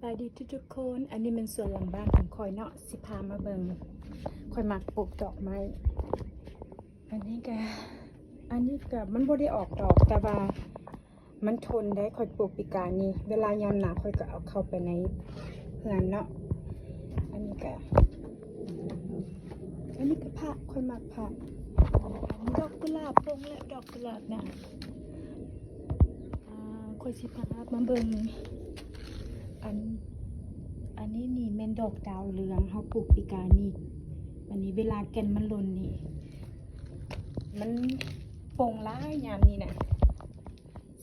ສະບາຍດີທຸກໆຄົນ ອັນນີ້ແມ່ນສວນຫຼັງບ້ານຂອງຂ້ອຍເນາະ ຊິພາມາເບິ່ງ ຂ້ອຍມັກປູກດອກໄມ້ ອັນນີ້ກະ ອັນນີ້ກະ ມັນບໍ່ໄດ້ອອກດອກ ແຕ່ວ່າມັນທົນໄດ໋ ຂ້ອຍປູກປີກາຍນີ້ ເວລາຍາມໜາວຂ້ອຍກະເອົາເຂົ້າໄປໃນເຮືອນເນາະ ອັນນີ້ກະ ອັນນີ້ກະຜັກ ຂ້ອຍມັກຜັກ ດອກກຸຫຼາບ ປົງແລ້ວດອກກຸຫຼາບນະ ອ່າ ຂ້ອຍຊິພາມາເບິ່ງ ອັນ ອັນນີ້ນີ້ແມ່ນດອກດາວເຮືອງ ເຮົາປູກປີກາຍນີ້ ບາດນີ້ເວລາແກ່ນມັນຫຼົ່ນນີ້ ມັນປົງຫຼາຍຍາມນີ້ນະ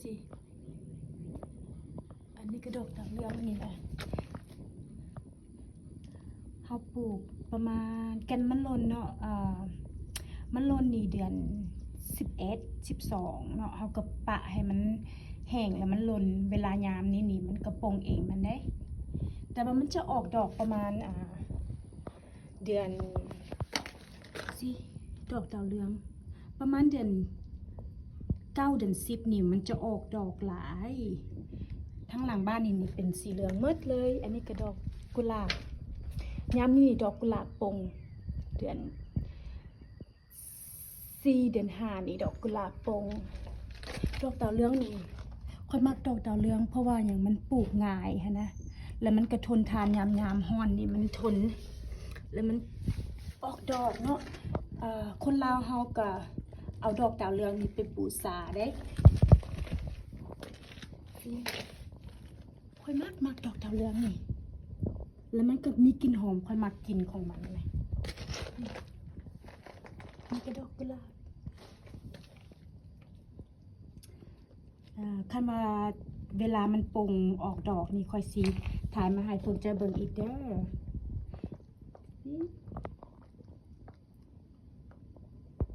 ຊິ ອັນນີ້ກະດອກດາວເຮືອງນີ້ນະ ເຮົາປູກປະມານ ແກ່ນມັນຫຼົ່ນເນາະ ເອີ ມັນຫຼົ່ນນີ້ເດືອນສິບເອັດ ສິບສອງເນາະ ເຮົາກະປະໃຫ້ມັນແຫ້ງແລ້ວມັນຫຼົ່ນ ເວລາຍາມນີ້ນີ້ມັນກະປົງເອງມັນເດ້ ແຕ່ວ່າມັນຈະອອກດອກປະມານ ອ່າ ເດືອນ ຊິ ດອກດາວເຮືອງ ປະມານເດືອນເກົ້າ ເດືອນສິບນີ້ມັນຈະອອກດອກຫຼາຍ ທາງຫຼັງບ້ານນີ້ນີ້ເປັນສີເຫຼືອງໝົດເລີຍ ອັນນີ້ກະດອກກຸຫຼາບ ຍາມນີ້ດອກກຸຫຼາບປົງ ເດືອນສີ່ ເດືອນຫ້ານີ້ດອກກຸຫຼາບປົງ ດອກດາວເຮືອງນີ້ ຂ້ອຍມັກດອກດາວເຮືອງ ເພາະວ່າຫຍັງ ມັນປູກງ່າຍຫັ້ນນະ ແລ້ວມັນກະທົນທານຍາມ ຍາມຮ້ອນນີ້ມັນທົນ ແລ້ວມັນອອກດອກເນາະ ເອີ ຄົນລາວເຮົາກະເອົາດອກດາວເຮືອງນີ້ໄປບູຊາເດ້ ຂ້ອຍມັກ ມັກດອກດາວເຮືອງນີ້ ແລ້ວມັນກະມີກິ່ນຫອມ ຂ້ອຍມັກກິ່ນຂອງມັນນະ ນີ້ກະດອກກຸຫຼາບ ອ່າ ຄັນວ່າເວລາມັນປົງອອກດອກນີ້ ຂ້ອຍຊິຖ່າຍມາໃຫ້ພວກເຈົ້າເບິ່ງອີກເດີ.